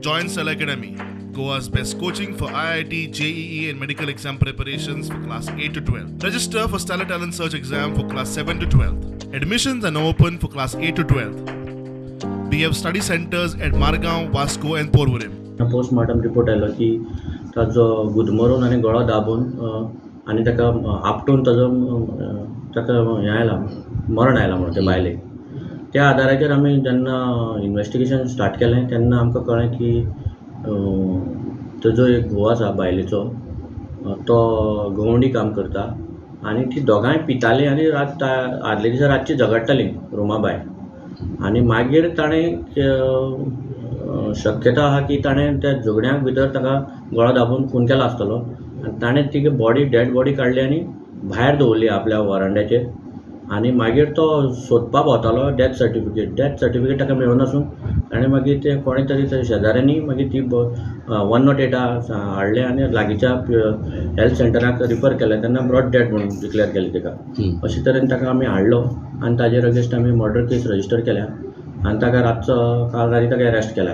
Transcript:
Join Stellar Academy, Goa's best coaching for IIT, JEE and medical exam preparations for class 8 to 12. Register for Stellar Talent Search exam for class 7 to 12. Admissions are now open for class 8 to 12. We have study centers at Margao, Vasco and Porvorim. Postmortem report आयलो की ताजो गुदमरून आनी गळो दाबून आनी ताका आपटून ताजो ताका हें आयलां, मरण आयलां म्हणून ते बायलेक. त्या आदाराचेर आमी जेन्ना इन्वेस्टिगेशन स्टार्ट केलें तेन्ना आमकां कळ्ळें की ताजो एक घोव आसा बायलेचो, तो गवंडी काम करता आनी ती दोगांय पितालीं आनी रात आदले दिसा रातची झगडटालीं रुमा भायर. आनी मागीर ताणें शक्यता आहा की ताणें त्या झगड्यांक भितर ताका गळो दाबून खून केला आसतलो आनी ताणें ती बॉडी डेड बॉडी काडली आनी भायर दवरली आपल्या वरांड्याचेर. आनी मागीर तो सोदपाक भोंवतालो डेथ सर्टिफिकेट. डेथ सर्टिफिकेट ताका मेळनासून ताणें मागीर ते कोणें तरी शेजाऱ्यांनी मागीर ती 108 हाडलें आनी लागींच्या हेल्थ सेंटराक रिफर केलें. तेन्ना ब्रॉड डेड म्हणून डिक्लेअर केलें ताका. अशे तरेन ताका आमी हाडलो आनी ताजेर अगेन्स्ट आमी मर्डर केस रजिस्टर केल्या आनी ताका रातचो काल राती ताका अरेस्ट केला.